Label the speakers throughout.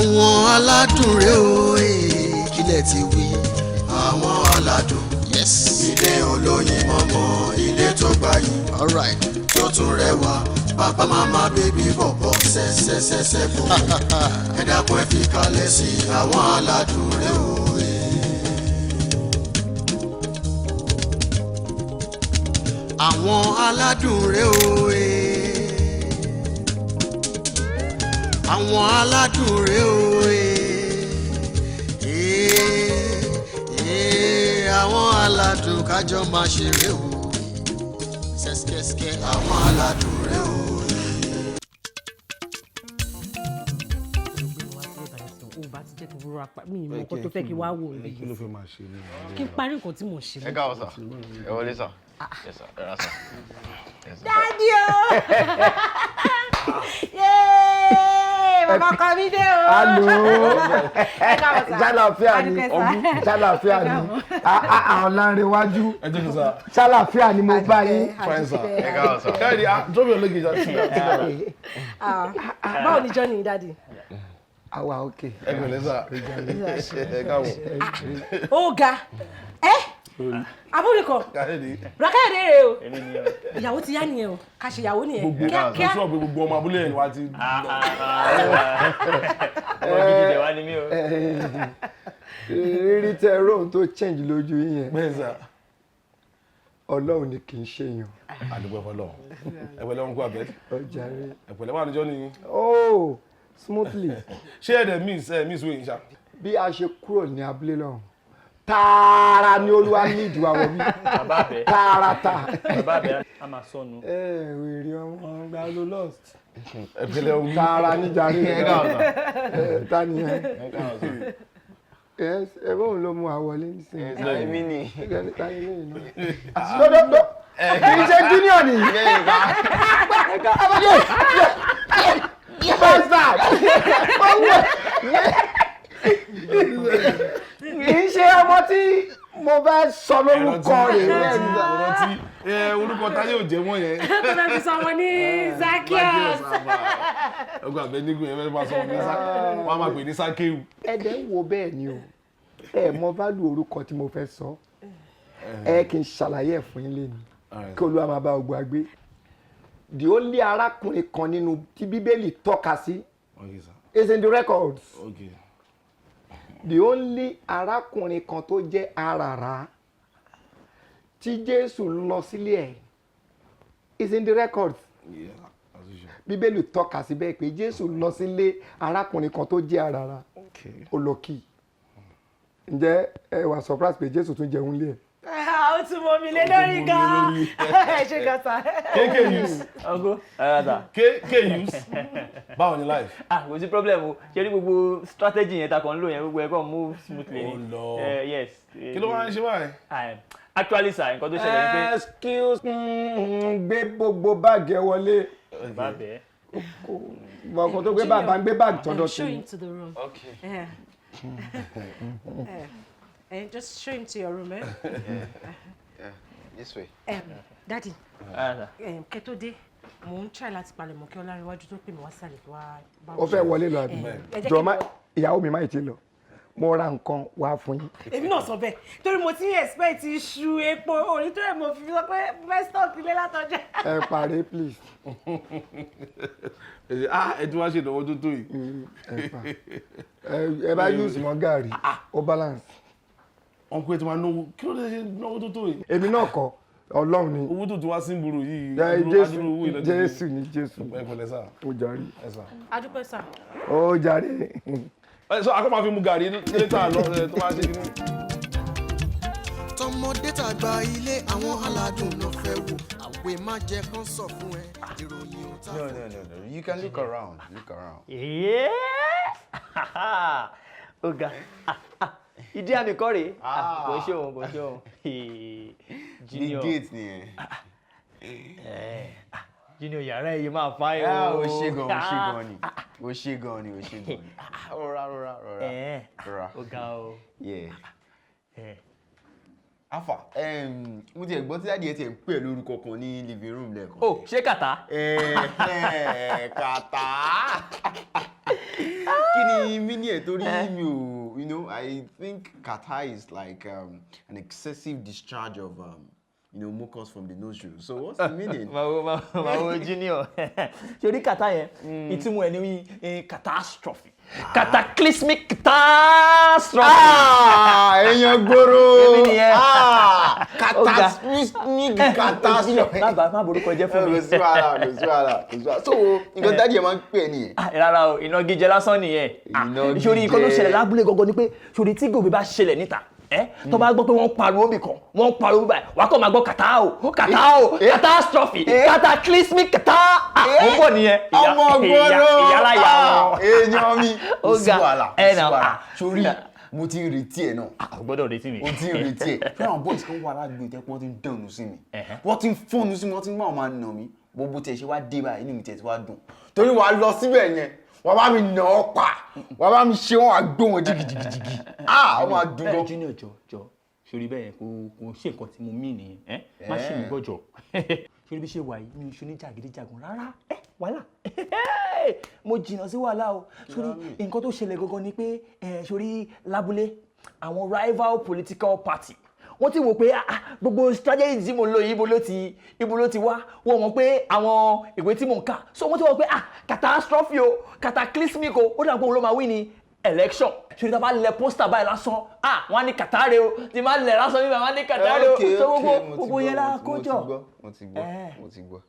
Speaker 1: Àwọn aládùn rèé o, kílẹ̀ ti wí. Àwọn aládùn. Yes. Ilé olóyin mọ́mọ́, ilé tó gbayì. All right. Tó tún rẹwà, bàbá, màmá, baby, bọ̀bọ̀, ṣẹṣẹṣẹṣẹ bò. Ẹ dákun, ẹ fi kalẹ̀ sí àwọn aládùn rèé o. Àwọn aládùn rèé o. Àwọn aládùn rèé o. Àwọn aládùn kájọ máa ṣeré o. Ṣẹ́ṣkẹ́ṣkẹ́ àwọn aládùn rèé o.
Speaker 2: O bá ti jẹ́ kí wúrọ̀ apá mi ìmọ̀ nǹkan tó fẹ́ kí wá wò rí.
Speaker 3: Kí ló fẹ́ máa ṣe ní?
Speaker 2: Kí n parí nǹkan tí mò ń ṣe.
Speaker 4: Ẹ káàbọ̀ sir, ẹ wọlé sir. Yes sir, ẹ ra sir. Yes, sir.
Speaker 2: Daddy o! Yéé! Bàbá ọkọ mi dé o!
Speaker 5: Alo.
Speaker 2: Ẹ káàbọ̀ sir.
Speaker 5: Ṣàlàfíà ni?
Speaker 2: Adúpẹ́ sir.
Speaker 5: Ṣàlàfíà ni? Àwọn Lánrewájú.
Speaker 3: Ẹ jẹ́ kí n sá.
Speaker 5: Ṣàlàfíà ni mo bá yín?
Speaker 3: Fine sir.
Speaker 4: Ẹ káàbọ̀ sir.
Speaker 3: Káyọ̀dé, ah, drop your luggage and sit down, sit down.
Speaker 2: Ah, báwo ni journey, daddy?
Speaker 5: Àwa òkè.
Speaker 3: Ẹ pẹ̀lẹ́ sir, ẹ káàbọ̀.
Speaker 2: Ó ga! Ẹ́ àbúrò kan.
Speaker 3: Káyọ̀dé.
Speaker 2: Rákàyọ̀dé rè o. Ìyàwó ti yá nìyẹn o. Ká ṣe ìyàwó nìyẹn.
Speaker 3: Gbogbo
Speaker 2: Kíákíá.
Speaker 3: mo sọ pé gbogbo ọmọ abúlé yẹn ni wàá ti.
Speaker 6: Ọmọ gidi dẹ̀ wá ní mí o.
Speaker 5: Rírí tẹ róhun tó change lójú yín yẹn.
Speaker 3: Bẹ́ẹ̀ sir.
Speaker 5: Ọlọ́run ni, kì í ṣe èèyàn.
Speaker 3: Àdúgbò ẹ̀fọ́ ẹ pẹ̀lẹ́ wọn kú abẹ́.
Speaker 5: Ó jàre.
Speaker 3: Ẹ pẹ̀lẹ́ wà níjọ́ ni.
Speaker 5: Oh, smoothly.
Speaker 3: Ṣé ẹ dẹ̀ miss ẹ miss wey ṣá?
Speaker 5: Bí a ṣe kúrò ní abúlé lọ́hùn tààrà ni Olúwa ní ìdíwà wọ̀ mí.
Speaker 6: Bàbá bẹ̀.
Speaker 5: Tààràtà.
Speaker 6: Bàbá bẹ̀ a máa sọnù.
Speaker 5: Ẹ wèrè ọmọ gba ló lost.
Speaker 3: Ẹ pẹ̀lẹ́ wọn.
Speaker 5: Tààrà níjàre.
Speaker 4: Ẹ káàbọ̀ sir.
Speaker 5: Ẹ ta ni ẹ?
Speaker 4: Ẹ káàbọ̀ sir.
Speaker 5: Yes, ẹ bóun ló mú àwọlé nísìnyí.
Speaker 4: Èmi ni.
Speaker 5: Ẹ ta ni lẹ́yìn náà? Lọ́dọ̀dọ̀ kì í ṣe junior nìyí. Bastard! Kì í ṣe ọmọ tí mo fẹ́ sọ lórúkọ rẹ̀.
Speaker 3: Rántí ẹ orúkọ táyé ò jẹ́ wọ́n yẹn.
Speaker 2: Tó fẹ́ fi sọ wọn ní Zacchaeus.
Speaker 3: Ọgbà abẹ nígùn yẹn fẹ́ máa sọ wọn ní sá wọn á máa pè ní Sákéwù.
Speaker 5: Ẹ dẹ̀ ń wo bẹ́ẹ̀ ni o, ẹ mọ value orúkọ tí mo fẹ́ sọ. Ẹ kì í ṣàlàyé ẹ̀ fún yín lẹ́nu kí Olúwa máa bá ogun àgbé. The only arákùnrin kan nínú tí Bíbélì tọ́ka sí
Speaker 3: Okay sir.
Speaker 5: is in the records.
Speaker 3: Okay.
Speaker 5: The only arákùnrin kan tó jẹ́ aràrá tí Jésù lọ sílé ẹ̀ is in the records.
Speaker 3: Yeah, as usual.
Speaker 5: Bíbélì tọ́ka sí bẹ́ẹ̀ pé Jésù lọ sílé arákùnrin kan tó jẹ́ aràrá. Ó lọ kí i. Ǹjẹ́ ẹ wà surprise pé Jésù tún jẹun lé ẹ̀?
Speaker 2: Ó tún mọ mi lé lórí gan-an. Ẹ ṣe gan sa.
Speaker 3: KK use.
Speaker 6: Ọgọ́ ẹ ra sir.
Speaker 3: KK use. Báwo ni life?
Speaker 6: Ah, kò sí problem o. Ṣe rí gbogbo strategy yẹn ta kàn ń lò yẹn, gbogbo ẹ̀ kàn move smoothly ni.
Speaker 3: Ó lọ.
Speaker 6: Yes.
Speaker 3: Kí ló wá ń ṣe báyìí?
Speaker 6: Ah, actually sir, nǹkan tó ṣẹlẹ̀ ni pé.
Speaker 5: Excuse gbé gbogbo báàgì ẹ wọlé.
Speaker 6: Bàbá bẹ̀.
Speaker 5: Ọkọ tó gbé bàbá ń gbé báàgì tọ́dọ̀
Speaker 2: Show
Speaker 5: sí.
Speaker 2: him to the room.
Speaker 4: Okay.
Speaker 2: Yeah. Yeah. Just show him to your room, eh?
Speaker 4: Yeah, this way.
Speaker 2: Daddy,
Speaker 6: Ẹ ra sir.
Speaker 2: Kẹ́ tó dé, mò ń try láti palẹ̀mọ́ kí Ọlárẹ̀wájú tó pè mí wá sálẹ̀ wá bá
Speaker 5: Ó fẹ́ wọlé lọ àbí?
Speaker 2: Ẹ jẹ́
Speaker 5: Jọ
Speaker 2: kí
Speaker 5: má ìyàwó mi má ì tí lọ, mo ra nǹkan wá fún yín.
Speaker 2: Èmi náà sọ bẹ́ẹ̀ torí mo ti ń expect iṣu, epo orí tó rẹ̀, mo fi sọ pé mo fẹ́ stock ilé látọjọ́.
Speaker 5: Ẹ parí, please.
Speaker 3: Ah, ẹ tún wá ṣe ìdánwò tó tó yìí.
Speaker 5: Ẹ pa ẹ bá use mọ́ gàrí, ó balance.
Speaker 3: Ọ̀nkú ẹ ti máa náwó, kí ló dé ṣe náwó tó tó yìí?
Speaker 5: Èmi náà kọ́, Ọlọ́run ni.
Speaker 3: Owó tó tún wá sí ìgboro yìí.
Speaker 5: Ẹ,
Speaker 3: adúrú owó
Speaker 5: Jésù.
Speaker 3: ìlọsí.
Speaker 5: Jésù ni Jésù.
Speaker 3: Ẹ pẹ̀lẹ́ sir.
Speaker 5: Ó jàre.
Speaker 3: Ẹ sir.
Speaker 2: Adúpẹ́ sir.
Speaker 5: Ó jàre.
Speaker 3: Ẹ sọ akọ́ máa fi mu gàrí létà lọ ẹ tó bá ṣe kí ni.
Speaker 1: Tọmọdé tàgbà, ilé àwọn aládùn ló fẹ́ wò. Àwẹ̀ má jẹ́ kán sọ fún ẹ ìròyìn ò ta.
Speaker 4: No, no, no, no. You can look around. Look around.
Speaker 6: Yeah! Ó ga. Ah, ah, ìdí àmì kọ́ rèé. Ah, kò ṣe òun, kò ṣe òun.
Speaker 4: Big
Speaker 6: Junior.
Speaker 4: gate nìyẹn.
Speaker 6: Eh, ah, Junior, yàrá yìí máa fa ẹ.
Speaker 4: Ah, o ṣe gan, o ṣe gan ni. O ṣe gan ni, o ṣe gan ni. Rọra, rọra, rọra. Rọra.
Speaker 6: Ó ga o.
Speaker 4: Yeah.
Speaker 6: Eh.
Speaker 4: Alpha, mo tiẹ̀ gbọ́ tí daddy ẹ tiẹ̀ ń pè é lórúkọ kan ní living room lẹ́ẹ̀kan.
Speaker 6: Oh, ṣé kàtá?
Speaker 4: Kàtá. Kí Kí ni mí ní ẹ̀ torí mi ò, I think catarrh is like an excessive discharge of mucus from the nostrils. So what's the meaning?
Speaker 6: Màá junior. Ṣé orí kàtá yẹn? Ìtumọ̀ ẹ̀ ní catastrophe. Cataclysmic catastrophe.
Speaker 4: Èèyàn gbòòrò.
Speaker 6: Èmi nìyẹn.
Speaker 4: Cataclysmic catastrophe.
Speaker 6: Má borúkọ jẹ́ fún mi.
Speaker 4: Kò sí wàhálà, kò sí wàhálà, kò sí wàhálà. So nǹkan dáàdi ẹ̀ máa ń pè é nìyẹn.
Speaker 6: Rárá o, ìnagijẹ lásán nìyẹn.
Speaker 4: Ìnagijẹ.
Speaker 6: Ṣé orí nǹkan tó ṣẹlẹ̀ lábúlé gangan ni pé ṣé orí tí gòbè bá ṣẹlẹ̀ níta, tó bá gbọ́ pé wọ́n pariwo bì kan, wọ́n pariwo báyìí, wàá kàn máa gbọ́ kàtá o, kàtá o, catastrophe, cataclysmic kàtá. Ó ń bọ̀ nìyẹn.
Speaker 4: Ọmọ gbọ́dọ̀
Speaker 6: ìyálà ìyá wọn.
Speaker 4: Èèyàn mi. Kò sí wàhálà, kò sí wàhálà. Sórí mo ti ń retí ẹ náà.
Speaker 6: O gbọ́dọ̀ retí mi.
Speaker 4: Mo ti ń retí ẹ. Fún àwọn boys kan wà ládùúgbò tẹ́ pé wọ́n ti ń dànù sí mi. Wọ́n ti ń fóònù sí mi, wọ́n ti ń máa nà mí. Gbogbo tiẹ̀ ṣe wá dé báyìí, inú mi tiẹ̀ ti wá dùn. Torí wàá lọ síbẹ̀ yẹn, wàá bá mi nà ọ́ pa, wàá bá mi ṣe wọ́n, wàá gbé wọn jìgìjìgìjìgì. Ó máa dùn gan.
Speaker 6: Junior, jọ jọ, sórí bẹ́ẹ̀ kò ṣe nǹkan tí mo mí nìyẹn, má ṣe mí gbọ́jọ. Sórí bí ṣe wà yìí, mi ò ṣe oníjàgídíjàgan rárá, wàhálà mo jìnnà sí wàhálà o. Sórí nǹkan tó ṣẹlẹ̀ gangan ni pé sórí lábúlé àwọn rival political party wọ́n ti wò pé gbogbo strategy tí mo lò yìí ibo ló ti wá. Wọ́n mọ̀ pé àwọn ìwé tí mò ń kà, so wọ́n ti wò pé catastrophe o, cataclysmic o, ó dà pé òun ló máa win ní election. Ṣòrí tá a bá lẹ pósítà báyìí lásán, wọ́n á ní kàtàrè o, tí máa lẹ̀ lásán níbẹ̀ wọ́n á ní kàtàrè o. So gbogbo yẹn la kójọ.
Speaker 4: Mo ti gbọ́, mo ti gbọ́.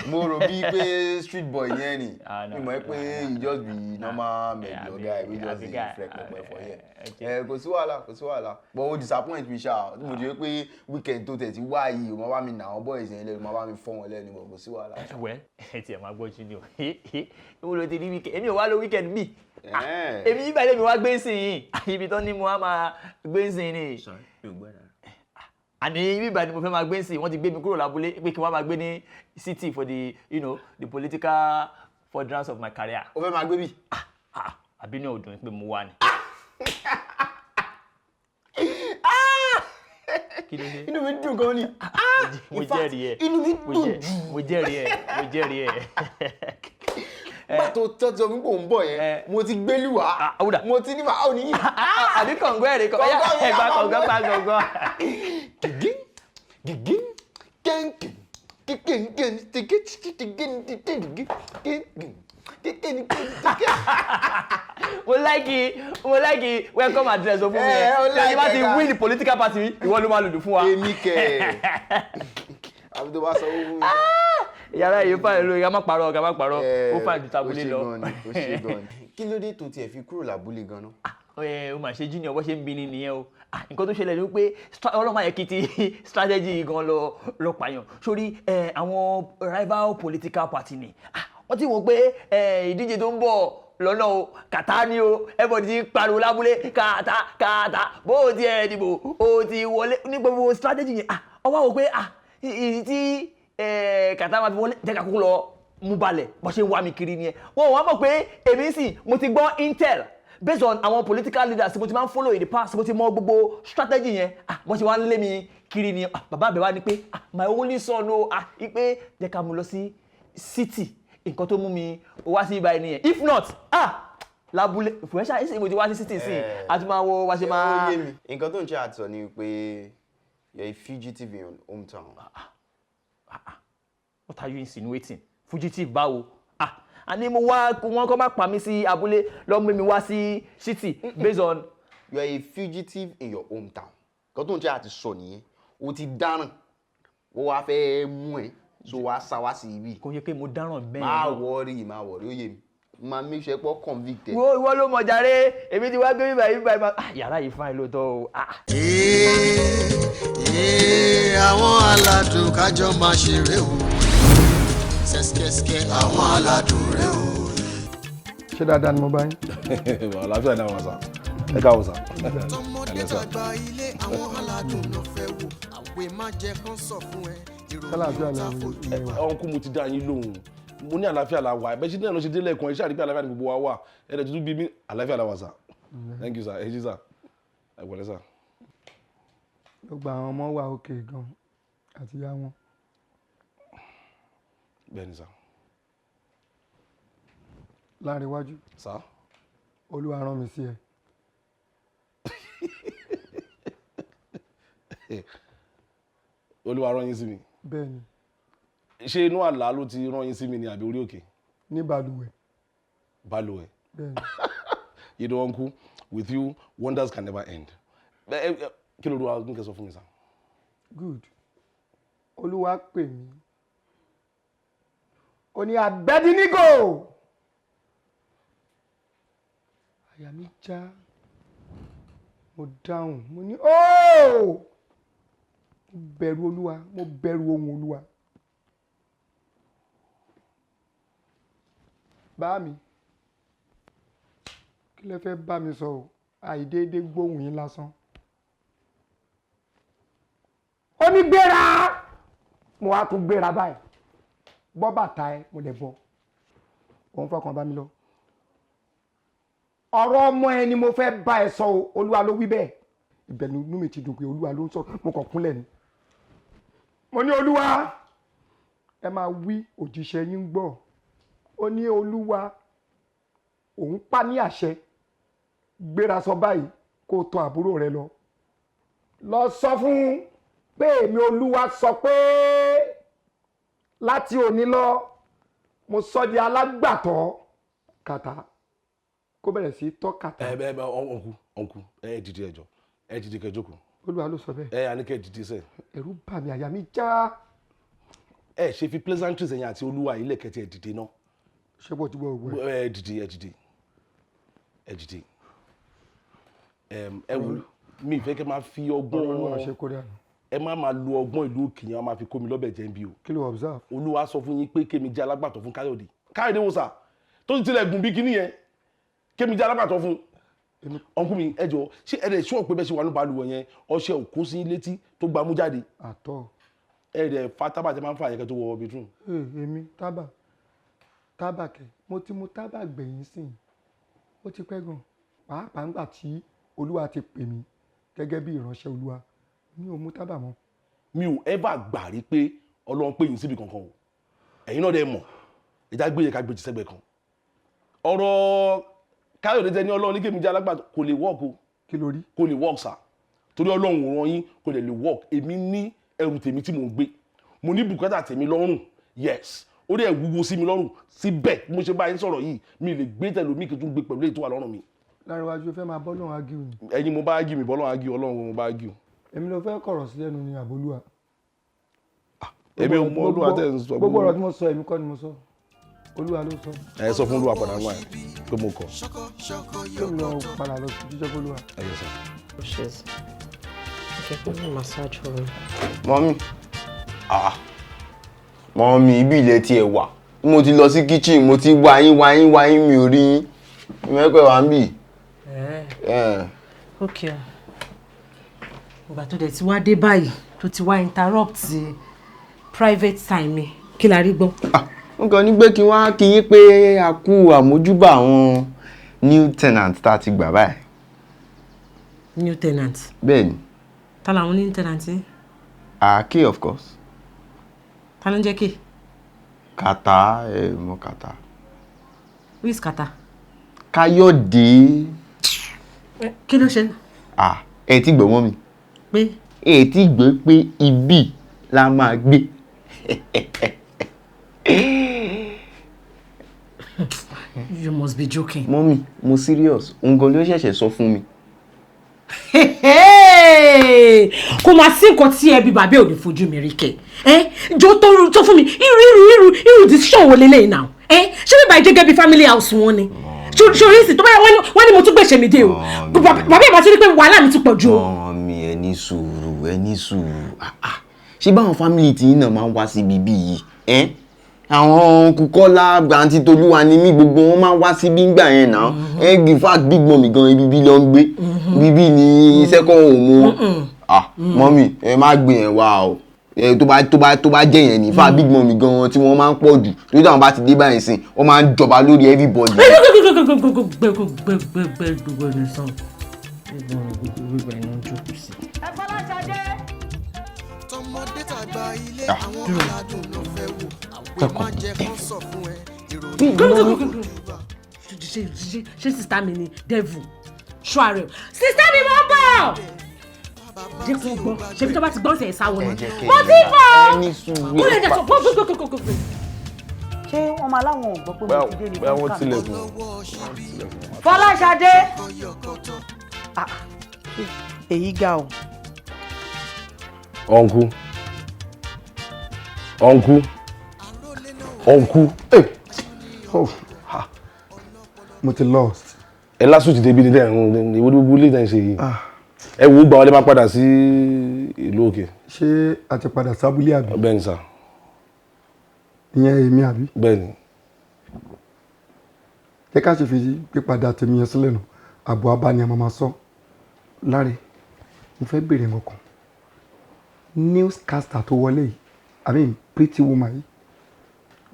Speaker 4: Mo rò bíi pé street boy yẹn ni. Mi mọ̀ pé you just be normal mẹ̀gbọ́n guy wey just dey reflect pẹpẹ for here. Kò sí wàhálà, kò sí wàhálà. But o disappoint mi ṣá. Mo jẹ́ pé weekend tó tẹ̀ ti wá yìí, o máa bá mi nà àwọn boys yẹn lẹ́nu, o máa bá mi fọ́ wọn lẹ́nu, but kò sí wàhálà.
Speaker 6: Well, ẹ tiẹ̀ máa gbọ́ Junior. Mo lò ti rí weekend, èmi ò wá lo weekend mi. Èmi yíba ilé mi wá gbé sí yìí, ibi tó ní mo wá máa gbé sí ni.
Speaker 4: Sorry, mi ò gbọ́ dára.
Speaker 6: Àní ibi ìbàdí mo fẹ́ máa gbé sí, wọ́n ti gbé mi kúrò lábúlé pé kí wọ́n máa gbé ní city for the, the political furtherance of my career.
Speaker 4: O fẹ́ máa gbé bí?
Speaker 6: Àbínú ò dùn pé mo wá ni. Kí ló dé?
Speaker 4: Inú mi dùn gan ni.
Speaker 6: Mo jẹ́rìí ẹ.
Speaker 4: Inú mi dùn jù.
Speaker 6: Mo jẹ́rìí ẹ, mo jẹ́rìí ẹ.
Speaker 4: Nígbà tó tọ́jú ọmọ kò ń bọ̀ yẹn, mo ti gbélú wá, mo ti ní màá ò ní yìí.
Speaker 6: Àbí kọ̀ǹgọ́ ẹ̀rí kọ̀, ẹ̀gbá kọ̀ǹgọ́ pa kọ̀ǹgọ́.
Speaker 4: Gìgín gìgín kẹ́ńkì kíkẹ́ńkẹ́ tíkẹ́ tíkẹ́.
Speaker 6: Mo like welcome address o fún mi yẹn. Tí bá ti win the political party, ìwọ ló máa lùlù fún wa.
Speaker 4: Èmi kẹ̀. Àbí tó bá sọ owó fún mi.
Speaker 6: Yàrá yìí fà lórí, ká má parọ́, ká má parọ́, ó fà ju tabulé lọ.
Speaker 4: Ó ṣe gan ni. Kí ló dé tó tiẹ̀ fi kúrò lábúlé gan-an?
Speaker 6: Ó mà ṣe Junior, bó ṣe ń bi ni nìyẹn o. Nǹkan tó ṣẹlẹ̀ ni pé ọlọ́mọ ayẹ kí ti strategy gan lọ pààyàn. Sórí àwọn rival political party ni. Wọ́n ti wò pé ìdíje tó ń bọ̀ lọ́nà o, kàtá ni o, everybody ti pariwo lábúlé, kàtá kàtá, bó o ti ẹ̀ dìbò, o ti wọlé ní gbogbo strategy yẹn. Ó wá wò pé ìdí tí kàtá máa fi wọlé jẹ́ ká kúkú lọ mú balẹ̀, bó ṣe ń wá mi kiri nìyẹn. Wọ́n wá mọ̀ pé èmi sì mo ti gbọ́ intel based on àwọn political leaders mo ti máa ń follow in the past, mo ti mọ gbogbo strategy yẹn. Bó ṣe wá ń lé mi kiri ni bàbá àbẹ̀wá ni pé my only son o, pé jẹ́ ká mú lọ sí city. Nǹkan tó mú mi wá sí ibà nìyẹn. If not, lábúlé ìfúnṣà ìsìn mo ti wá sí city sí, a ti máa wo wá ṣe máa.
Speaker 4: Nǹkan tó ń ṣe àtọ̀ ni pé you're a fugitive in your hometown.
Speaker 6: What are you insinuating? Fugitive báwo? Àní mo wá wọn kọ́ máa pa mí sí abúlé lọ mú mi wá sí city based on.
Speaker 4: You are a fugitive in your hometown. Nǹkan tó ń ṣe àti sọ nìyẹn. O ti dáràn, ó wá fẹ́ mú ẹ, so wá sá wá sí ibi.
Speaker 6: Kò yẹ pé mo dáràn bẹ́ẹ̀.
Speaker 4: Má wọrí, má wọrí, ó yé mi. Má make sure pé convict ẹ.
Speaker 6: Wo ìwọ ló mọ̀ jàre, èmi ti wá gbé bíbá yìí báyìí. Yàrá yìí fine lóòótọ́ o.
Speaker 1: Àwọn aládùn kájọ máa ṣeré o. Ṣẹ́ṣkẹ́ṣkẹ́ àwọn aládùn rẹ o.
Speaker 5: Ṣé dáadáa ni mo bá yín?
Speaker 3: Àlàáfíà ni àwọn sà. Ẹ káàbọ̀ sà.
Speaker 1: Tọmọdé tàgbà ilé àwọn aládùn ló fẹ́ wò. Àwẹ̀ má jẹ́ kán sọ fún ẹ.
Speaker 5: Àlàáfíà ni ilé wa.
Speaker 3: Ọ̀nkú mo ti dá yín lóhùn. Mo ní àlàáfíà la wà. Ẹ̀bẹ̀ ṣe náà ló ṣe délẹ̀ kan. Iṣẹ́ àdìpẹ́ àlàáfíà ni gbogbo wa wà. Ẹ̀rẹ̀ tuntun bí mi àlàáfíà la wà sà. Thank you sir. Ẹ ṣé sà. Ẹ pẹ̀lẹ́ sà.
Speaker 5: Gbogbo àwọn ọmọ wà òkè gan àti ìyá wọn.
Speaker 3: Bẹ́ẹ̀ni sà.
Speaker 5: Láàrin iwájú.
Speaker 3: Sà.
Speaker 5: Olúwa rán mi sí ẹ.
Speaker 3: Olúwa rán yín sí mi.
Speaker 5: Bẹ́ẹ̀ni.
Speaker 3: Ṣé inú àlá ló ti rán yín sí mi ni àbí orí òkè?
Speaker 5: Ní balùwẹ̀.
Speaker 3: Balùwẹ̀.
Speaker 5: Bẹ́ẹ̀ni.
Speaker 3: You know, uncle, with you, wonders can never end. Kí ló dúró ní kẹ́ sọ fún mi sá?
Speaker 5: Good. Olúwa pè mí. Ó ní Abednego. Àyà mi já. Mo dáhùn. Mo ní ooo. Mo bẹ̀rù Olúwa. Mo bẹ̀rù ohùn Olúwa. Bá mi. Kí lẹ fẹ́ bá mi sọ o? Àìdédé gbóhùn yín lásán. Ó ní gbéra. Mo wá tún gbéra báyìí. Bọ́ bàtà ẹ, mo lè bọ́. Òun fọkàn bá mi lọ. Ọ̀rọ̀ ọmọ ẹ ni mo fẹ́ bá ẹ sọ o, Olúwa ló wí bẹ́ẹ̀. Ìbẹ̀rù inú mi ti dùn pé Olúwa ló ń sọ, mo kàn kúnlẹ̀ ni. Mo ní Olúwa, ẹ máa wí òjíṣẹ́ yín gbọ́. Ó ní Olúwa, òun pa ní àṣẹ. Gbéra sọ báyìí kó tọ̀ àbúrò rẹ lọ. Lọ sọ fún pé èmi Olúwa sọ pé láti òní lọ mo sọ di alágbàtọ́ kàtà kó bẹ̀rẹ̀ sí tọ́ kàtà.
Speaker 3: Ẹ ẹ ọ̀nkú ọ̀nkú ẹ dìde ẹjọ ẹ dìde kẹ́ jókòó.
Speaker 5: Olúwa ló sọ bẹ́ẹ̀.
Speaker 3: Ẹ àní kẹ́ dìde sẹ.
Speaker 5: Ẹ̀rù bà mí, àyà mi já.
Speaker 3: Ẹ ṣe fi pleasantries ẹ̀yin àti Olúwa ilé kẹtì ẹ dìde náà.
Speaker 5: Ṣé bó ti gbọ́ òwe?
Speaker 3: Ẹ dìde ẹ dìde ẹ dìde. Ẹ wo mi ìfẹ́ kẹ́ máa fi ọgbọ́n.
Speaker 5: Olúwa ṣe kórè àná.
Speaker 3: Ẹ má máa lo ọgbọ́n ìlú òkè yẹn, wọ́n máa fi kó mi lọ́bẹ̀ jẹ́ ń bí o.
Speaker 5: Kí ló observe?
Speaker 3: Olúwa sọ fún yín pé kémi jẹ́ alágbàtọ́ fún Káyọ̀dé. Káyọ̀dé wo sà tó ti tilẹ̀ gùn bí kíní yẹn kémi jẹ́ alágbàtọ́ fún. Ọ̀nkú mi ẹ jọ ṣé ẹ dẹ̀ ṣọ́ pé bẹ́ẹ̀ ṣe wà ní balùwẹ̀ yẹn ọṣẹ òkú sí létí tó gbámú jáde.
Speaker 5: Àtọ̀.
Speaker 3: Ẹ dẹ̀ fa tábà tẹ máa ń fa àyẹ̀kẹ́ tó wọ bedroom.
Speaker 5: Èmi tábà tábà kẹ mo ti mu tábà gbẹ̀yìn sí i ó ti pẹ́ gan pàápàá ńgbà tí Olúwa ti pè mí gẹ́gẹ́ bí ìránṣẹ́ Olúwa mi ò mu tábà mọ́.
Speaker 3: Mi ò ever gbà rí pé Ọlọ́run pè yín síbi kankan o, ẹ̀yin náà dẹ̀ mọ̀ ẹ̀já gbé yẹn ká gbèjì sẹ́gbẹ̀ẹ́ kan. Ọ̀rọ̀ Káyọ̀dé tẹ ní Ọlọ́run ní kémi jẹ́ alágbàtọ́ kò lè work o.
Speaker 5: Kí ló rí?
Speaker 3: Kò lè work sà torí Ọlọ́run ò rán yín kò lè work. Èmi ní ẹrù tèmi tí mò ń gbé, mo ní bùkátà tèmi lọ́rùn, yes, ó dẹ̀ wúwo sí mi lọ́rùn síbẹ̀ mo ṣe bá yín sọ̀rọ̀ yìí mi lè gbé tẹ̀lómi kí n tún gbé pẹ̀lú èyí tó wà lọ́rùn mi.
Speaker 5: Lárẹ̀wájú fẹ́ máa bọ́ lọ́run ágíù ni.
Speaker 3: Ẹ̀yin mo bá ágíù mi bọ́ lọ́run ágíù, Ọlọ́run mo bá ágíù.
Speaker 5: Èmi ló fẹ́ kọ̀rọ̀ sí lẹ́nu ni àbólúwa.
Speaker 3: Èmi ò mọ Olúwa tẹ̀ ń sọ.
Speaker 5: Gbogbo ọ̀rọ̀ tí mo sọ èmi kọ́ ni mo sọ, Olúwa ló sọ.
Speaker 3: Ẹ sọ fún Olúwa padà wá ẹ pé mo kọ.
Speaker 5: Kí mi lọ padà lọ sí jíjẹ́ f'Olúwa.
Speaker 3: Ẹ yẹ sọ.
Speaker 2: She's okay, put me massage for me.
Speaker 4: Mọ́mí. Ah. Mọ́mí, ibi ilẹ̀ tí ẹ wà. Mo ti lọ sí kitchen, mo ti wá yín wá yín wá yín mi ò rí yín. Mẹ́pẹ̀ wá ń bì.
Speaker 2: Okay. Ìgbà tó dẹ̀ ti wá dé báyìí tó ti wá interrupt private time mi, kí la rí gbọ́?
Speaker 4: N kàn ní pé kí wá kí yín pé a kú àmójúbà àwọn new tenant tá a ti gbà báyìí.
Speaker 2: New tenant?
Speaker 4: Bẹ́ẹ̀ni.
Speaker 2: Ta làwọn new tenant yín?
Speaker 4: Àáké of course.
Speaker 2: Ta ló ń jẹ́ kí?
Speaker 4: Kàtá ẹ mọ Kàtá.
Speaker 2: Who is Kàtá?
Speaker 4: Káyọ̀dé.
Speaker 2: Kí ló ṣe?
Speaker 4: Ẹ ti gbọ́ mọ́ mi.
Speaker 2: Pé?
Speaker 4: Ẹ ti gbọ́ pé ibi la máa gbé.
Speaker 2: You must be joking.
Speaker 4: Mọ́mí, mo serious. Òun gan ló ṣẹ̀ṣẹ̀ sọ fún mi.
Speaker 2: Kò máa sí nǹkan tí ẹbí bàbá ò ní fojú mi rí kẹ. Jọ tó fún mi irú decision wo leléyìí náà. Ṣé bíbá ìjẹ́ gẹ́gẹ́ bí family house wọn ni? Ṣorí sì tó bá yẹ wọ́n ní mo tún gbèsè mi dé o. Bàbá ìbá ti rí pé wàhálà mi ti pọ̀ jù o.
Speaker 4: Mọ́mí, ẹ ní sùúrù, ẹ ní sùúrù. Ṣé báwọn family tí yín náà máa ń wá síbi bí yìí? Àwọn Kúkọ́lá àǹtí Tolúwa ni mí gbogbo wọn máa ń wá síbí ńgbà yẹn náà. In fact big mummy gan ibi bí ló ń gbé. Bíbí ni second home wọn. Mọ́mí ẹ má gbé yẹn wá o. Tó bá jẹ́ yẹn ní fact big mummy gan tí wọ́n máa ń pọ̀ jù. Torí táwọn bá ti dé báyìí sìn, wọ́n máa ń jọba lórí everybody.
Speaker 1: Tọmọdé tàgbà ilé àwọn aládùn ló fẹ́ wò. Àwẹ̀ má jẹ́ kán sọ fún ẹ. Ìròyìn.
Speaker 2: Ṣé sister mi ni devil? Ṣọ́ ààrẹ o, sister mi, mo ń bọ̀. Jẹ́ kó gbọ́, ṣebí tó bá ti gbọ́n sí ẹ̀ sáwọ́ ni mo ti bọ̀. Kó lè dẹ̀ sọ gbọ́.
Speaker 7: Ṣé wọ́n máa láwọn ò gbọ́ pé mo ti dé ní
Speaker 3: Bóyá wọ́n tilẹ̀kùn.
Speaker 7: Fọláṣadé. Ah, èyí ga o.
Speaker 3: Uncle, uncle, uncle.
Speaker 5: Hey. Oh, ha. Mo ti lost.
Speaker 3: Ẹ lásù ti débi ní dẹ́ ìwé gbogbo ilé ìtàn ṣe yìí. Ẹ wo, gbà wọlé, máa padà sí ìlú òkè.
Speaker 5: Ṣé a ti padà sábúlé àbí?
Speaker 3: Bẹ́ẹ̀ ni sà.
Speaker 5: Ìyẹn èmi àbí?
Speaker 3: Bẹ́ẹ̀ ni.
Speaker 5: Jẹ́ ká ṣe fi pípadà tèmi yẹn sílẹ̀ nù. Àbọ̀ abáni a máa ma sọ. Láre, mo fẹ́ béèrè nǹkan kan. Newscaster tó wọlé yìí, I mean pretty woman yìí,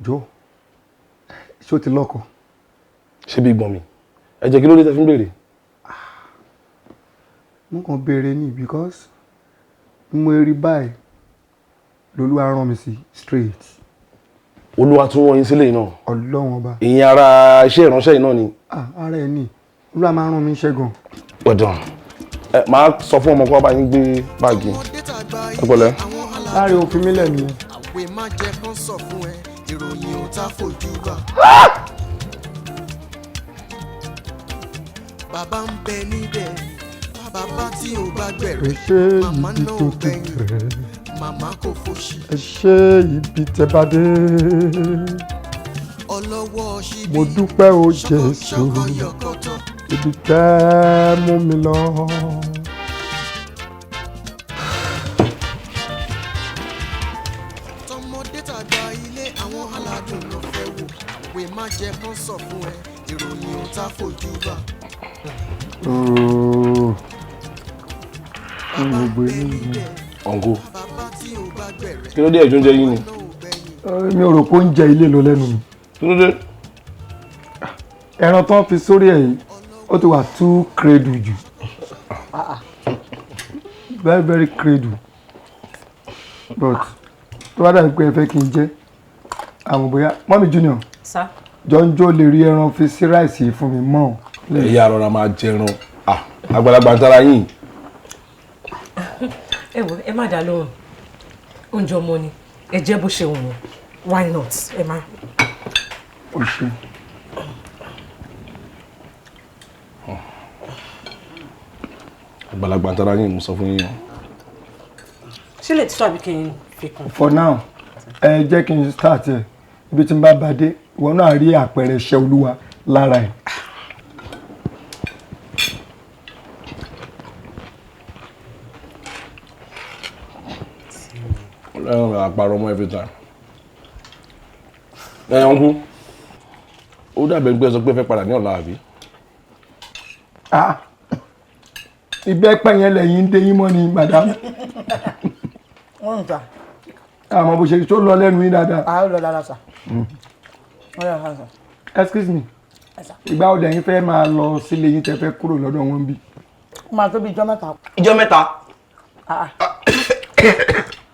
Speaker 5: jọ, ṣé o ti lọ́kọ?
Speaker 3: Ṣé bí gbọ̀n mi? Ẹ jẹ́ kí ló dé tẹ́ fi ń béèrè?
Speaker 5: Mo kàn béèrè ni because mo rí báyìí lolúwa rán mi sí straight.
Speaker 3: Olúwa tún wọ́n yín sílẹ̀ yìí náà?
Speaker 5: Ọlọ́run ọba.
Speaker 3: Ìyẹn ara iṣẹ́ ìránṣẹ́ yìí náà ni.
Speaker 5: Ah, ara ẹ ní, olúwa máa ń rán mi iṣẹ́ gan.
Speaker 3: Gbọ̀dọ̀ ẹ máa sọ fún ọmọ kó wá bá yín gbé báàgì. Ẹ pẹ̀lẹ́.
Speaker 5: Láàrin òfin mílẹ̀ nìyẹn.
Speaker 1: Àwẹ̀ má jẹ́ kán sọ fún ẹ, ìròyìn ò tá fojú bá. Bàbá ń bẹ níbẹ̀, bàbá tí ò bá
Speaker 5: Ẹ
Speaker 1: gbẹ̀rẹ̀,
Speaker 5: ṣe
Speaker 1: màmá
Speaker 5: ibi
Speaker 1: náà
Speaker 5: tó
Speaker 1: ò
Speaker 5: ti
Speaker 1: gbẹ̀yìn,
Speaker 5: bẹ̀rẹ̀.
Speaker 1: Màmá kò fòṣì.
Speaker 5: Ẹ ṣe ibi tẹ́ bá dé.
Speaker 1: Ọlọ́wọ́ ṣíbí.
Speaker 5: Mo dúpẹ́ o Jésù,
Speaker 1: Ṣọkọ yọkọtọ.
Speaker 5: ibi tẹ́ mú mi lọ.
Speaker 1: Tọmọdé tàgbà ilé àwọn aládùn ló fẹ́ wò. Àwẹ̀ má jẹ́ kán sọ fún ẹ, ìròyìn ò tá fojú bá.
Speaker 5: Ooo. Gbogbo eléyìí.
Speaker 3: Uncle,
Speaker 1: Bàbá tí ò bá gbẹ̀rẹ̀,
Speaker 3: kí ló dé? Ẹ̀jọ̀ oúnjẹ yín ni?
Speaker 1: náà ò gbẹ̀yìn.
Speaker 5: Mi ò rò pé oúnjẹ ilé ló lẹ́nu mi.
Speaker 3: Kí ló dé?
Speaker 5: Ẹran tó ń fi sórí ẹ̀ yìí, ó ti wà too cradle jù. Very very cradle. But tó bá dàbí pé ẹ fẹ́ kí n jẹ́, àmọ́ bóyá Mọ́mí Junior
Speaker 2: Sá.
Speaker 5: jọ́njọ́ lè rí ẹran fi sí rice yìí fún mi mọ́.
Speaker 3: Ẹ̀yà rọra máa jẹran. Ah, àgbàlagbà ń tara yín.
Speaker 2: Ẹ wo, ẹ má dá lóhùn, oúnjẹ ọmọ ni, ẹ jẹ bó ṣe wù wọ́n, why not? Ẹ má.
Speaker 5: O ṣe.
Speaker 3: Àgbàlagbà ń tara yín, mo sọ fún yín.
Speaker 2: Ṣé lè títọ́ àbí kí n fi kún?
Speaker 5: For now, ẹ jẹ́ kí n start ẹ̀. Ibi tí n bá ba dé, ìwọ náà rí àpẹẹrẹ iṣẹ́ olúwa lára ẹ̀.
Speaker 3: Ọlọ́run mi àparọ́ mọ́ every time. Ẹ uncle, ó dàbẹ̀ pé ẹ sọ pé ẹ fẹ́ padà ní ọ̀la àbí?
Speaker 5: Ah, ìbẹ́pẹ yẹn lẹ́yìn ń dé yín mọ́ ni, madam.
Speaker 7: Wọ́n ń ta.
Speaker 5: Àmọ́ bó ṣe tó lọ lẹ́nu yín dáadáa.
Speaker 7: Àá lọ dáadáa sà. Wọ́n lọ dáadáa sà.
Speaker 5: Excuse me, ìgbà wo lẹ́yìn fẹ́ máa lọ sílé yín tẹ́ fẹ́ kúrò lọ́dọ̀ wọn bí?
Speaker 7: Ó máa tó bí ijọ́ 3.
Speaker 4: Ìjọ 3.
Speaker 7: Ah, ah.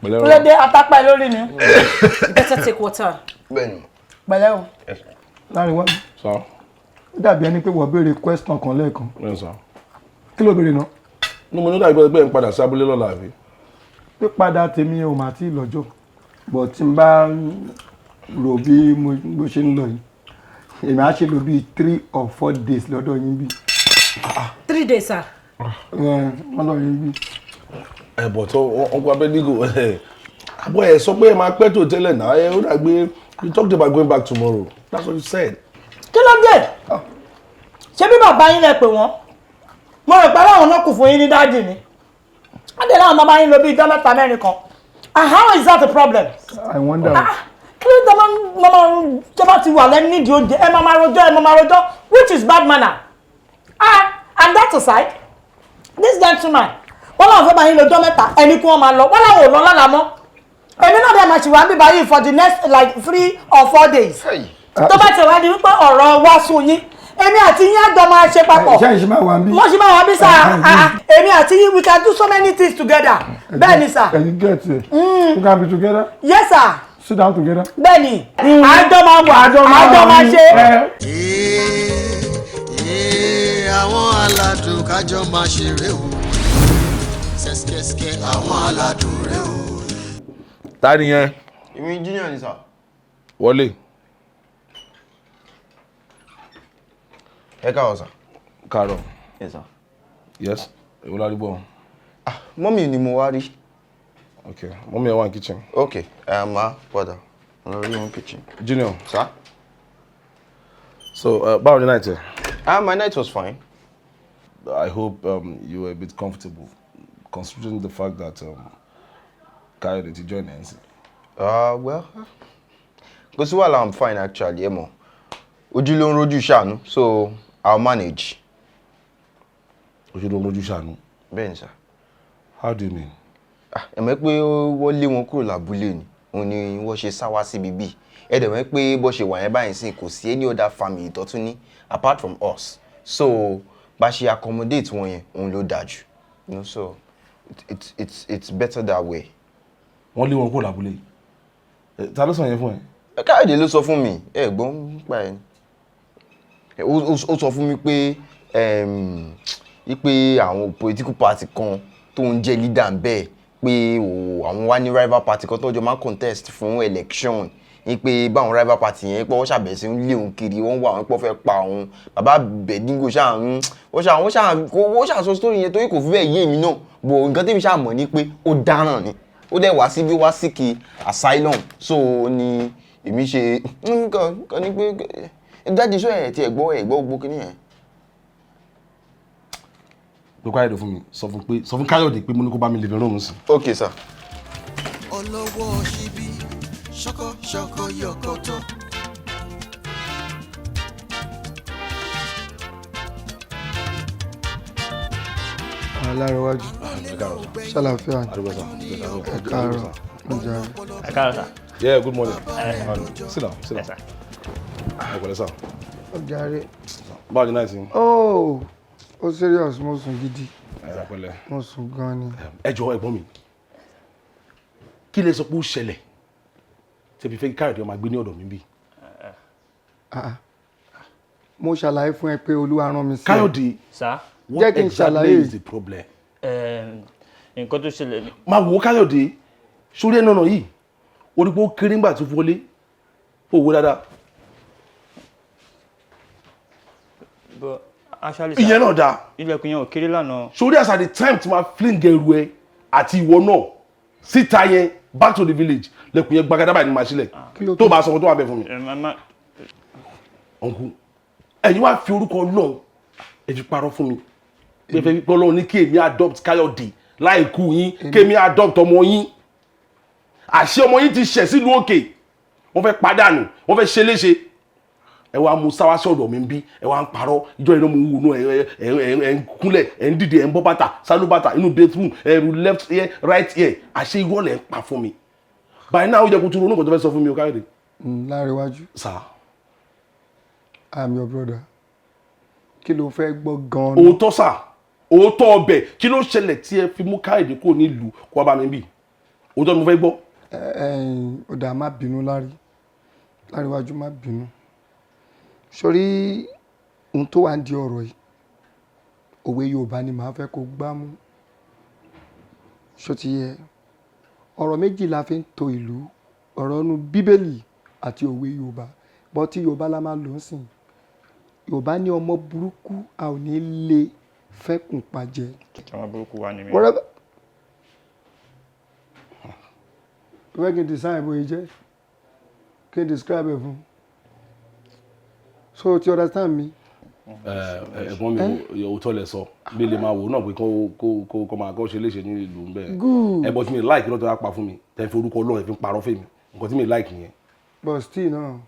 Speaker 3: Pẹ̀lẹ́.
Speaker 7: Kí ló dé atápá ẹ lórí ni?
Speaker 2: You better take water.
Speaker 4: Bẹ́ẹ̀ni.
Speaker 7: Pẹ̀lẹ́ o.
Speaker 5: Láàrin wá,
Speaker 3: Sọ.
Speaker 5: ó dàbí ẹni pé wọ́n béèrè question kan lẹ́ẹ̀kan.
Speaker 3: Bẹ́ẹ̀ sọ.
Speaker 5: Kí ló béèrè náà?
Speaker 3: Ní mo ní dàbí pé ẹ ń padà sí abúlé lọ́la àbí?
Speaker 5: Pípadà tèmi ò mà tí ì lọ́jọ́, but tí n bá rò bí mo ṣe ń lọ yìí, èmi á ṣe lò bíi 3 or 4 days lọ́dọ̀ yín bí.
Speaker 2: 3 days, sir?
Speaker 5: Ẹ, lọ́dọ̀ yín bí.
Speaker 3: Ẹ bọ̀ tó uncle Abednego, ẹ àbọ̀ ẹ sọ pé ẹ máa pẹ́ tó tẹ́lẹ̀ náà. Ẹ ó dàgbé, you talked about going back tomorrow, that's what you said.
Speaker 7: Kí ló dé? Ṣé bí bàbá yín lẹ pè wọ́n? Mo rò pé aláwọn náà kù fún yín ní daddy ni. Wọ́n dé láwọn bàbá yín lò bí ijọ́ 3 mẹ́rin kan. And how is that a problem?
Speaker 5: I wonder.
Speaker 7: Ah, kí ló dé máa ń tẹ́ bá ti wà lẹ́nu nídìí oúnjẹ, ẹ máa máa rojọ́, ẹ máa máa rojọ́, which is bad manner. Ah, and that aside, this gentleman, wọ́n láwọn fẹ́ bá yín lọ́jọ́ 3, ẹni kí wọ́n máa lọ, wọ́n láwọn ò lọ lọ́la mọ́. Èmi náà dẹ̀ máa ṣì wá ń bíbá yìí for the next like 3 or 4 days. Tó bá ti wá di wípé ọ̀rọ̀ wá sún yín, èmi àti yín àjọ máa ṣe papọ̀.
Speaker 5: Ṣé ìṣe máa wà ń bí?
Speaker 7: Mo ṣì máa wà bí sà. Ah, èmi àti yín, we can do so many things together. Bẹ́ẹ̀ ni sà.
Speaker 5: Can you get it? We can be together.
Speaker 7: Yes sir.
Speaker 5: Sit down together.
Speaker 7: Bẹ́ẹ̀ ni, àjọ máa wà, àjọ máa ṣe.
Speaker 1: Ee. Kájọ máa ṣeré o. Ṣẹ́ṣkẹ́ṣkẹ́ àwọn aládùn rẹ o.
Speaker 3: Ta ni yẹn?
Speaker 4: Èmi Junior ni sir.
Speaker 3: Wọlé.
Speaker 4: Ẹ káàárọ̀ sir.
Speaker 3: Káàárọ̀.
Speaker 4: Yes sir.
Speaker 3: Yes, èwo la rí gbọ́?
Speaker 4: Ah, mummy ni mo wá rí.
Speaker 3: Ok, mummy ẹ wà ní kitchen.
Speaker 4: Ok, ẹ máa padà lọ rí wọn kitchen.
Speaker 3: Junior.
Speaker 4: Sir?
Speaker 3: So, báwo ni night ẹ?
Speaker 4: Ah, my night was fine.
Speaker 3: I hope you were a bit comfortable, considering the fact that Kayode ti join ẹ̀ ń sìn.
Speaker 4: Well, kò sí wàhálà, I'm fine actually, ẹ mọ̀. Ojú ló ń rojú ṣàánú, so I'll manage.
Speaker 3: Ojú ló ń rojú ṣàánú?
Speaker 4: Bẹ́ẹ̀ni sir.
Speaker 3: How do you mean?
Speaker 4: Ah, ẹ mọ̀ pé wọ́n lé wọn kúrò lábúlé ni, òun ni wọ́n ṣe sá wá síbi bíi. Ẹ dẹ̀ mọ̀ pé bó ṣe wà yẹn báyìí sìn, kò sí any other family tó tún ní apart from us. So, bá ṣe accommodate wọn yẹn, òun ló dáa jù. So, it's better that way.
Speaker 3: Wọ́n lé wọn kúrò lábúlé? Ta ló sọ yẹn fún ẹ?
Speaker 4: Káyọ̀dé ló sọ fún mi, ẹ gbọ́n nípa ẹ ni. Ó sọ fún mi pé pé àwọn political party kan tó ń jẹ́ leader bẹ́ẹ̀, pé àwọn wá ní rival party kan tó jọ máa contest fún election, ní pé báwọn rival party yẹn pé wọ́n ṣàbẹ̀sí sí ń lé òun kiri, wọ́n wà wọ́n pọ̀ fẹ́ pa òun. Bàbá Bẹ̀díngò ṣáà ń wọ́n ṣáà wọ́n ṣáà wọ́n ṣáà sọ story yẹn torí kò fi bẹ́ẹ̀ yé mi náà, bò nǹkan tẹ́mi ṣáà mọ̀ ni pé ó dáràn ni, ó dẹ̀ wá síbí wá seek asylum. So ni èmi ṣe nǹkan kan ní pé dájú sọ ẹ̀ tí ẹ̀ gbọ́ ẹ̀ gbọ́ gbogbo kíní yẹn.
Speaker 3: Pé Káyọ̀dé fún mi, sọ fún pé, sọ fún Káyọ̀dé pé mo ní kó bá mi living room sí.
Speaker 4: Ok sir.
Speaker 1: Ọlọ́wọ́ ṣíbí ṣọkọ ṣọkọ yọkọtọ.
Speaker 5: Alárẹ̀wájú, ṣàlàfíà? Ẹ káàárọ̀, ọjà.
Speaker 6: Ẹ káàárọ̀ sir.
Speaker 3: Yeah, good morning. Sit down, sit down. Ẹ pẹ̀lẹ́ sir.
Speaker 5: Ọjà rẹ.
Speaker 3: Báwo ni night yín?
Speaker 5: Oh, ó serious, mo sùn gidi.
Speaker 3: Ẹ pẹ̀lẹ́.
Speaker 5: Mo sùn gan ni.
Speaker 3: Ẹ jọ̀ọ́, ẹ̀gbọ́n mi, kí lè sọ pé ó ṣẹlẹ̀ tẹbi fẹ́ kí Káyọ̀dé máa gbé ní ọ̀dọ̀ mi bí?
Speaker 5: Ah, mo ṣàlàyé fún ẹ pé Olúwa rán mi sí ẹ.
Speaker 3: Káyọ̀dé,
Speaker 6: Sir?
Speaker 3: what
Speaker 5: Jẹ́ kí n
Speaker 3: exactly
Speaker 5: ṣàlàyé.
Speaker 3: is the problem?
Speaker 6: Nǹkan tó ṣẹlẹ̀ ni.
Speaker 3: Máa wò ó, Káyọ̀dé, sórí ẹ̀ nànà yìí, ó rí pé ó kéré ńgbà tó wọlé, ó wò dáadáa.
Speaker 6: But actually sir,
Speaker 3: Ìyẹn náà dáa.
Speaker 6: ilẹ̀kùn yẹn ò kéré lánàá.
Speaker 3: Sórí as at the time tí máa fling ẹrù ẹ àti ìwọ náà síta yẹn back to the village, lẹkùn yẹn gbàgádà báyìí ni màá sílẹ̀ tó bá sọ fún tó wà bẹ́ẹ̀ fún mi.
Speaker 6: Ẹ má má.
Speaker 3: Uncle, ẹ̀yin wá fi orúkọ Ọlọ́run, ẹ fi parọ́ fún mi pé fẹ́ pé Ọlọ́run ní kí èmi adopt Káyọ̀dé láì kú yín, kí èmi adopt ọmọ yín. Àṣé ọmọ yín ti ṣẹ̀ sílùú òkè, wọ́n fẹ́ pàdánù, wọ́n fẹ́ ṣe léṣe. Ẹ wá mú sáwá sí ọ̀dọ̀ mi ń bí, ẹ wá ń parọ́. Ìjọ iná mo ń wò náà, ẹ ẹ ẹ ẹ ń kúnlẹ̀, ẹ ń dìde, ẹ ń bọ́ bàtà sálú bàtà inú bathroom, ẹ left ear, right ear. Àṣé irọ́ lẹ̀ ń pa fún mi. By now, ó yẹ kó tún ronú nǹkan tó fẹ́ sọ fún mi o, Káyọ̀dé.
Speaker 5: Lárẹ̀wájú.
Speaker 3: Sir.
Speaker 5: I am your brother. Kí ló fẹ́ gbọ́ gan-an?
Speaker 3: Òótọ́ sà, òótọ́ ọbẹ̀. Kí ló ṣẹlẹ̀ tí ẹ fi mú Káyọ̀dé kúrò nílùú kó wá bá mi bí? Òótọ́ ni mo fẹ́ gbọ́.
Speaker 5: Ọ̀dà, má bínú, Lárí. Lárẹ̀wájú, má bínú. Sórí ohun tó wà ń di ọ̀rọ̀ yìí, òwe Yorùbá ni màá fẹ́ kó gbámú. Ṣó ti yẹ? Ọ̀rọ̀ méjì la fi ń to ìlú, ọ̀rọ̀ inú Bíbélì àti òwe Yorùbá. Bọ́ tí Yorùbá la máa lò ń sìn. Yorùbá ní ọmọ burúkú a ò ní lè fẹ́kùn pajẹ.
Speaker 6: Ọmọ burúkú wa ni mi.
Speaker 5: Whatever. Fẹ́ kí n design bóyá jẹ́, kí n describe ẹ̀ fún. So ti understand mi?
Speaker 3: Ẹ̀gbọ́n mi, òótọ́ lẹ sọ. Mi lè máa wò náà pé kó máa kó ṣe léṣe ní ìlú ń bẹ̀.
Speaker 5: Good.
Speaker 3: Ẹ bọ́ tí mi like lọ́tọ̀ wá pa fún mi, tẹ́ fi orúkọ Ọlọ́run ẹ fi ń parọ́ fún mi, nǹkan tí mi like nìyẹn.
Speaker 5: But still náà,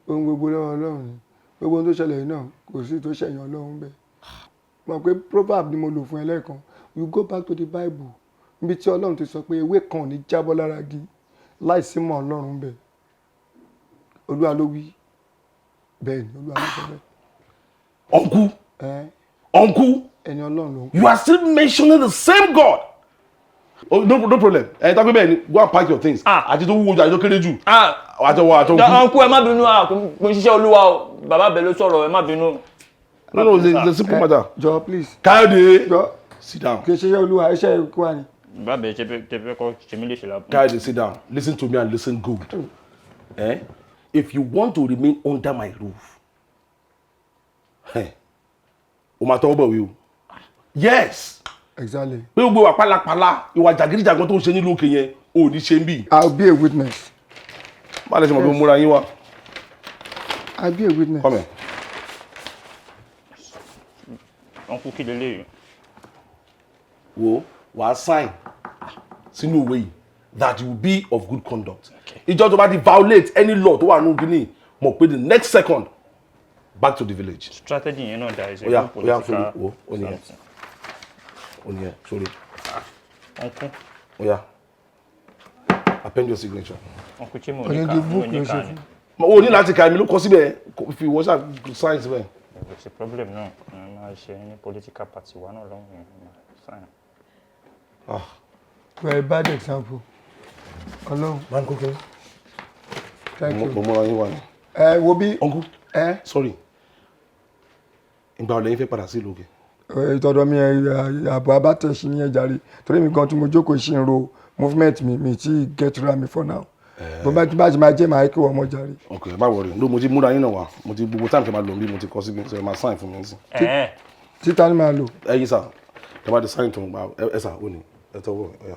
Speaker 5: ohun gbogbo lọ́wọ́ Ọlọ́run ni. Gbogbo ohun tó ṣẹlẹ̀ yìí náà, kò sí tó ṣẹ̀yìn Ọlọ́run bẹ́ẹ̀. Mọ̀ pé proverb ni mo lò fún ẹ lẹ́ẹ̀kan. You go back to the Bible, níbi tí Ọlọ́run ti sọ pé ewé kan ò ní jábọ́ lára igi láìsí mọ́ Ọlọ́run bẹ́ẹ̀. Olúwa ló wí bẹ́ẹ̀ ni, Olúwa ló sọ bẹ́ẹ̀.
Speaker 3: Uncle,
Speaker 5: ẹ
Speaker 3: uncle,
Speaker 5: ẹni Ọlọ́run ló ń.
Speaker 3: You are still mentioning the same God. Oh, no, no problem. Ẹ tọ́pẹ́ bẹ́ẹ̀ ni, go and pack your things. Àti tó wúwo jù, àti tó kéré jù. Àti wọ àti
Speaker 6: Uncle, ẹ má bínú, kò ń ṣiṣẹ́ Olúwa o. Bàbá bẹ̀ ló sọ̀rọ̀, ẹ má bínú.
Speaker 3: No, it's a simple matter.
Speaker 5: Jọ, please.
Speaker 3: Káyọ̀dé,
Speaker 5: Jọ.
Speaker 3: sit down.
Speaker 5: Kì í ṣe iṣẹ́ olúwa, iṣẹ́ ikú wa ni.
Speaker 6: Bàbá ẹ ṣe fẹ́ kọ́ ṣe mí léṣe lápò.
Speaker 3: Káyọ̀dé, sit down. Listen to me and listen good. Eh? If you want to remain under my roof, eh, o máa tọwọ́ bọ̀wé o. Yes.
Speaker 5: Exactly.
Speaker 3: Pé gbogbo ìwà pálapàla, ìwà jàgídíjàgan tó ń ṣe nílùú òkè yẹn, ò ní ṣe ń bì.
Speaker 5: I will be a witness.
Speaker 3: Má lè ṣe mọ̀ pé mo múra yín wá.
Speaker 5: I will be a witness.
Speaker 3: Come here.
Speaker 6: Uncle, kí leléyìí?
Speaker 3: Wo, wàá sign sínú ìwé yìí that you will be of good conduct. Ìjọ tó bá ti violate any law tó wà nínú kíní, mọ̀ pé the next second, back to the village.
Speaker 6: Strategy yẹn náà dá, is a
Speaker 3: Oya,
Speaker 6: good
Speaker 3: oya,
Speaker 6: political
Speaker 3: sorry, wo, ó nìyẹn.
Speaker 6: something.
Speaker 3: Ó nìyẹn, sorry.
Speaker 6: Uncle.
Speaker 3: Oya, append your signature.
Speaker 6: Uncle Chimo,
Speaker 5: Ọ̀nà
Speaker 6: oníkà
Speaker 5: di book ló
Speaker 6: oníkà
Speaker 5: ṣe
Speaker 6: ni.
Speaker 5: fún.
Speaker 3: O ní láti ka, èmi ló kọ síbẹ̀, fi ìwọ ṣáà sign síbẹ̀.
Speaker 6: Kò sí problem náà, ẹ máa ṣe ní political party wa náà lọ́hùn yẹn, máa sign.
Speaker 3: Ah.
Speaker 5: You are a bad example. Ọlọ́run.
Speaker 3: Man kókó.
Speaker 5: Thank you.
Speaker 3: Mo múra yín wá ni.
Speaker 5: Ẹ wo bí.
Speaker 3: Uncle.
Speaker 5: Ẹ.
Speaker 3: Sorry. Ìgbà wo lẹ̀yin fẹ́ padà sí ìlú òkè?
Speaker 5: Ìtọ́dọ̀ mi, àbọ̀ abátẹ̀sí ní ẹja rí, torí mi gan tí mo jókòó sí ń ro movement mi, mi tí get ra mi for now. Bó bá tí bá ti máa jẹ́, màá kí wọ́n mọ̀ jàre.
Speaker 3: Ok, má worry. No, mo ti múra yín náà wá. Mo ti gbogbo time tí ma lò ń bí, mo ti kọ síbi, so ẹ máa sign fún mi sí.
Speaker 5: Títa ni màá lò.
Speaker 3: Ẹ yí sà, ẹ bá ti sign tó ń gbà ẹ sà, ó ní ẹ tọwọ́ ẹ yà.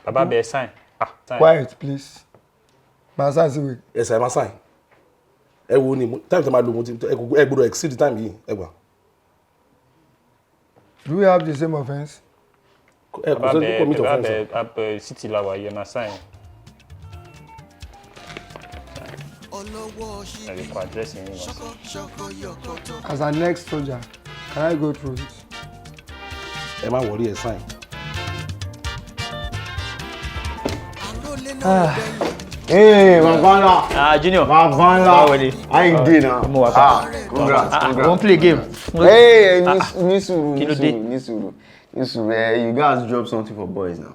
Speaker 6: Bàbá bẹ sign. Ah, sign.
Speaker 5: Quiet, please. Màá sign síwèé.
Speaker 3: Ẹ sà, ẹ máa sign. Ẹ wo ni time tí ma lò, mo ti ẹ kò ẹ gbọ́dọ̀ exceed time yìí, ẹ gbà.
Speaker 5: Do we have the same offence?
Speaker 3: Ẹ kò
Speaker 6: Bàbá
Speaker 3: sẹ́ni tó
Speaker 6: bẹ
Speaker 3: commit
Speaker 6: bàbá
Speaker 3: offence.
Speaker 6: bẹ abẹ city la wà yìí, ẹ máa sign.
Speaker 1: Ọlọ́wọ́
Speaker 6: Ẹ lè kọ àdírẹ́sì yín wá.
Speaker 1: ṣọkọ ṣọkọ yọkọtọ.
Speaker 5: As an ex-soldier, can I go through it?
Speaker 3: Ẹ má worry, ẹ sign.
Speaker 5: Ah.
Speaker 4: Hey, bàbá ńlá.
Speaker 6: Ah, Junior.
Speaker 4: Bàbá ńlá.
Speaker 6: Báwo ni?
Speaker 4: How you dey now?
Speaker 6: Mo wà pa.
Speaker 4: Ah, congrats,
Speaker 6: Ah,
Speaker 4: congrats.
Speaker 6: wọ́n play game.
Speaker 4: Hey, ní sùúrù,
Speaker 6: Kí
Speaker 4: ní
Speaker 6: ló dé?
Speaker 4: sùúrù, ní sùúrù, ní sùúrù. Eh, you guys drop something for boys now.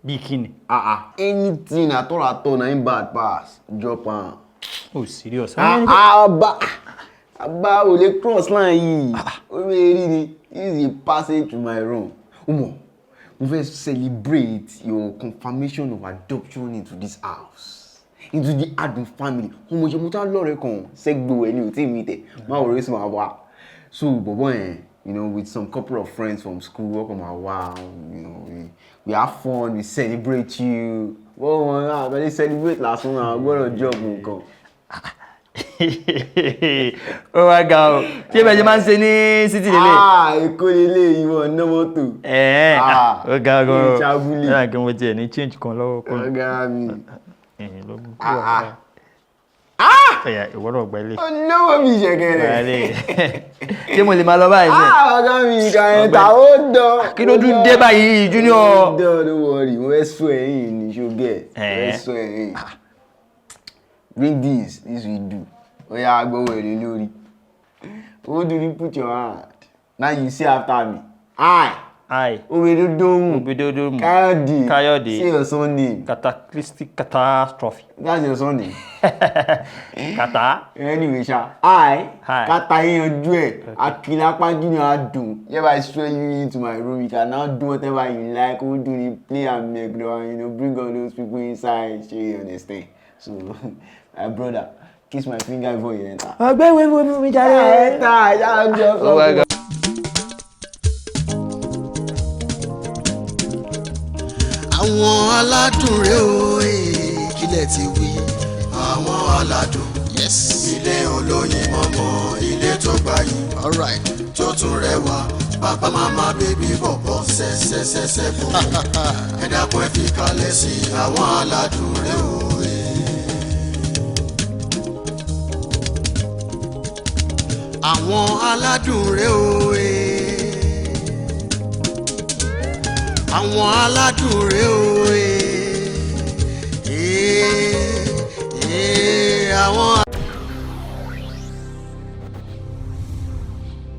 Speaker 6: Bí kíni?
Speaker 4: Ah ah, anything at all at all na im bad pass. Drop am.
Speaker 6: Oh, serious.
Speaker 4: Ah ah, ọba ọba ò lè cross line yìí. Ó lè rí ni. This is a passage to my room. Omo, mo fẹ́ celebrate your confirmation of adoption into this house, into the Adun family. Ọmọ ṣe mo tá lọ́rẹ̀ẹ́ kan sẹ́gbó ẹ̀ ní ò tí mi tẹ̀. Má wọlé sí màá wá. So bọ̀bọ̀ yẹn, with some couple of friends from school, wọ́n kàn máa wá, we have fun, we celebrate you. Wọ́n wọ́n náà abẹ́lé celebrate lásán náà, gbọ́dọ̀ jọ́ nǹkan.
Speaker 6: Ó wá ga o. Ṣé bẹ́ẹ̀ ṣe máa ń ṣe ní city lélẹ̀?
Speaker 4: Ah, Èkó lélẹ̀, ìwọ ná mọ́tò.
Speaker 6: Ẹ̀ẹ́,
Speaker 4: Ah,
Speaker 6: ó ga gan.
Speaker 4: ní Chabuli.
Speaker 6: Ẹ̀rọ kí mo tiẹ̀ ní change kan lọ́wọ́ kọ́.
Speaker 4: Ọ̀gá mi.
Speaker 6: Ẹ̀yìn ló mú.
Speaker 4: Ah,
Speaker 6: ah. Ọ̀yà, ìwọ náà gba ilé.
Speaker 4: Olówó mi ṣẹ̀kẹ̀rẹ̀.
Speaker 6: Gba ilé. Ṣé mo lè máa lọ báyìí sẹ́?
Speaker 4: Ah, ọ̀gá mi, ìkà ẹ̀ ta ó dán.
Speaker 6: Kí ló tún dé báyìí, Junior?
Speaker 4: Ó dán, don't worry, mo fẹ́ sọ ẹ̀yìn ní ṣó get. Mo fẹ́
Speaker 6: Eh.
Speaker 4: sọ ẹ̀yìn. Bring this, this will do. Ó yá, gbọ́wọ́ èrè lórí. Ó do you put your hand. Now you say after me. I.
Speaker 6: I.
Speaker 4: Obedodomu.
Speaker 6: Obedodomu.
Speaker 4: Káyọ̀dé.
Speaker 6: Káyọ̀dé.
Speaker 4: Say your surname.
Speaker 6: Cataclysmic catastrophe.
Speaker 4: That's your surname.
Speaker 6: Kata.
Speaker 4: Anyway, ṣá. I.
Speaker 6: Hi.
Speaker 4: Kata yanjú ẹ̀. Akilapa Junior Adun. Hereby swear you into my room. You can now do whatever you like. Ó dùn ní play and make no, bring all those people inside. Ṣé you understand? So, my brother, kiss my finger before you enter.
Speaker 6: Ọgbẹ́ ìwé ìwé mi jáde.
Speaker 4: Enter, ṣáà jọ
Speaker 6: Oh my God.
Speaker 1: Àwọn aládùn rèé o, kílẹ̀ ti wí. Àwọn aládùn. Yes. Ilé olóyin mọ́mọ́, ilé tó gbayì. Alright. Tó tún rẹwà, bàbá, màmá, bébí, bọ̀bọ̀, ṣẹṣẹṣẹṣẹ bọ̀. Ẹ dákun, ẹ fi kalẹ̀ sí àwọn aládùn rèé o. Àwọn aládùn rèé o. Àwọn aládùn rèé o.